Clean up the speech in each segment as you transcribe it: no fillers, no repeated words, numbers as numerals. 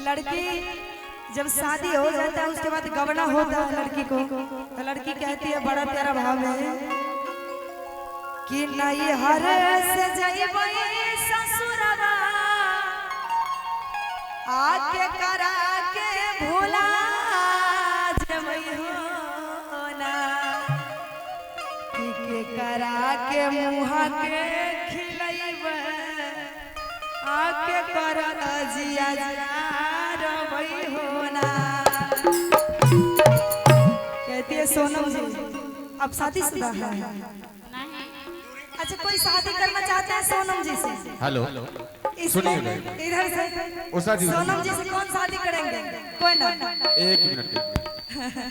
लड़की जब शादी हो जाता है उसके बाद गवना होता है लड़की को, तो लड़की कहती है बड़ा प्यारा भाव है कि नहीं हर से जइबै ससुरवा आके करा के भूला जबै हो ना, के करा के मुहा के खिलैबै आके कर जिया रबै हो ना। कहती है सोनम जी अब शादीशुदा है। अच्छा कोई शादी करना चाहता है सोनम जी से? हेलो सुनिए इधर से उषा जी, सोनम जी से कौन शादी करेंगे? कोई ना। एक मिनट,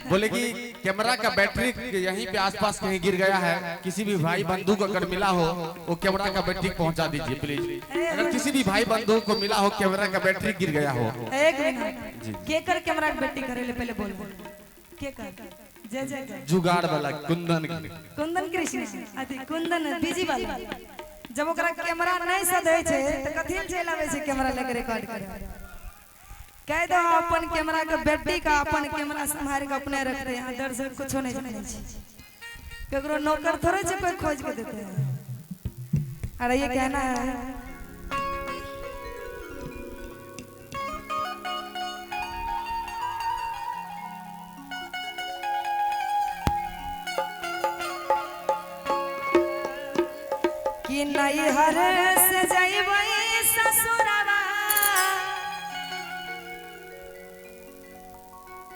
बोले कि कैमरा का बैटरी यहीं पे आसपास कहीं गिर गया है, किसी भी भाई बंधु को अगर मिला हो वो कैमरा का बैटरी पहुंचा दीजिए प्लीज। अगर किसी भी भाई बंधु को मिला हो कैमरा का बैटरी गिर गया हो। एक मिनट, के कर कैमरा का बैटरी करे ले पहले बोल के कर। जय जय जुगाड़ वाला कुंदन, कुंदन कृष्ण अति कुंदन बिजी वाला। जब ओकरा कैमरा नहीं सधै छै त कथि ले चलि आबै छै कैमरा लेके रिकॉर्ड करे। कह दो अपन कैमरा के बैटरी का अपन कैमरा संभाल के अपने रखते हैं, दर्शक कुछो नहीं जाने छै, केकरो नौकर थोड़े छै कोई खोज के देते हैं। अरे ये कहना है कि नहीं हर से जइबै ससुरवा।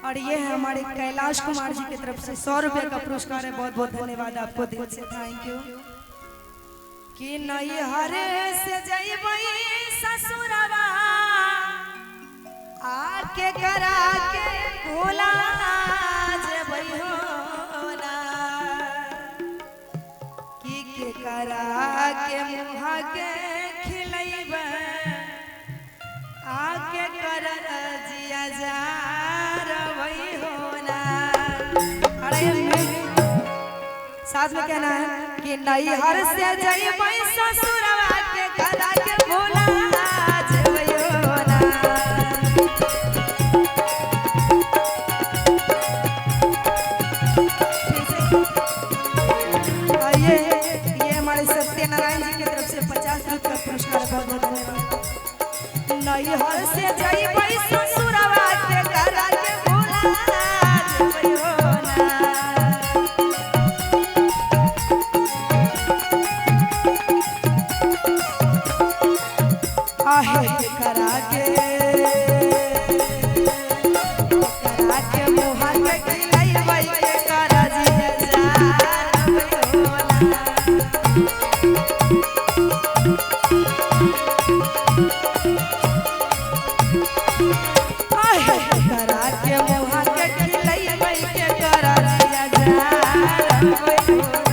और ये है हमारे कैलाश कुमार जी की तरफ से 100 रुपए का पुरस्कार है। बहुत बहुत धन्यवाद आपको दिल से, thank you. कि नहीं हर से जइबै ससुरवा आके करा के भूला जबै हो ना, कि के करा के मुहा के खिलैबै आके कर जिया जा रबै हो ना। अरे साथ में कहना है कि नहीं हर से जइबै ससुरवा के करा के भूला जबै हो ना। ये हमारे सत्यनारायण जी की तरफ से 50 रुपये का पुरस्कार, बहुत बहुत धन्यवाद। नहीं हर से जइबै ससुरवा के करा के भूला जबै हो ना। आहे करा के मुहा के खिलैबै के करा जिया रबै हो ना। आहे करा के मुहा के खिलैबै के करा जिया रबै हो ना।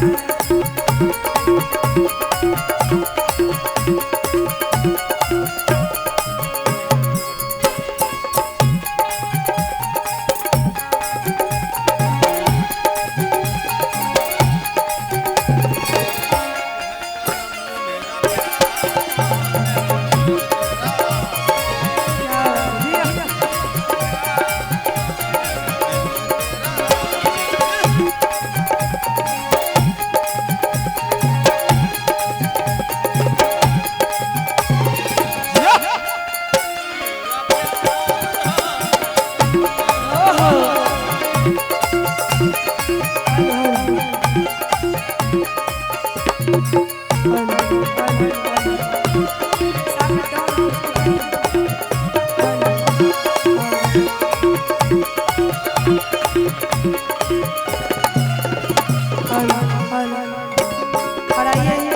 और आइए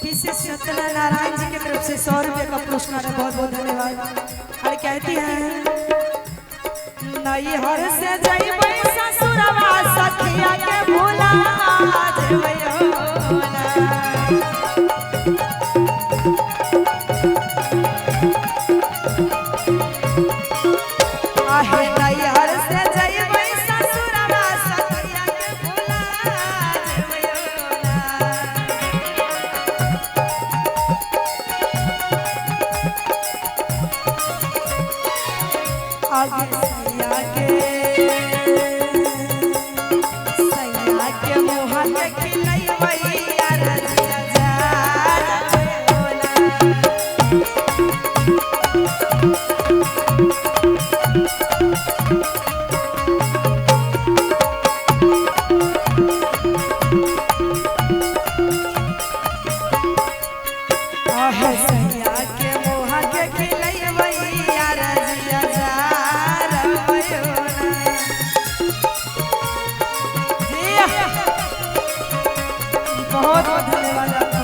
पीछे सत्यनारायण जी की तरफ से 100 रुपये का पुरस्कार है, बहुत बहुत धन्यवाद। और कहती है नहीं हर से जइबै ससुरवा सखिया के भूला जबै हो ना। आहे नहीं हर से जइबै ससुरवा सखिया के भूला जबै हो ना। आगे सैया के मुँह के खिलैबै यार जिया जारबै होना। आहे सैया के मुँह के खिलैबै यार जिया जारबै होना। जी बहुत बहुत धन्यवाद आपका।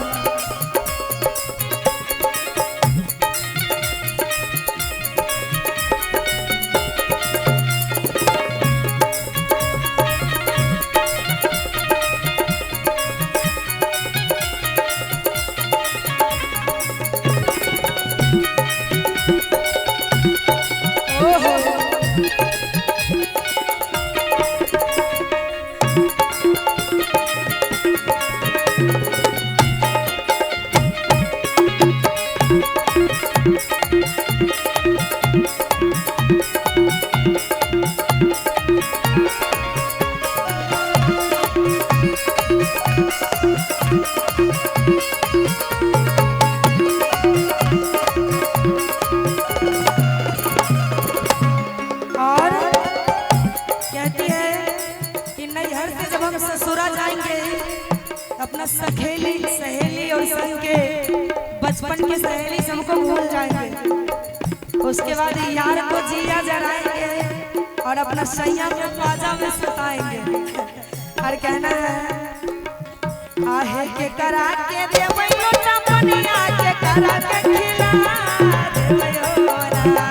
ओहो और कहती है कि नैहर से जब हम ससुरा जाएंगे तो अपना सहेली सहेली और संग के बचपन की सहेली सबको भूल जाएंगे। उसके बाद यार को जिया जलाएंगे और अपना सैया को बाजा में सताएंगे। और कहना है आहे के करा के देबै लोटा पनिया के करा के खिला देबै होना।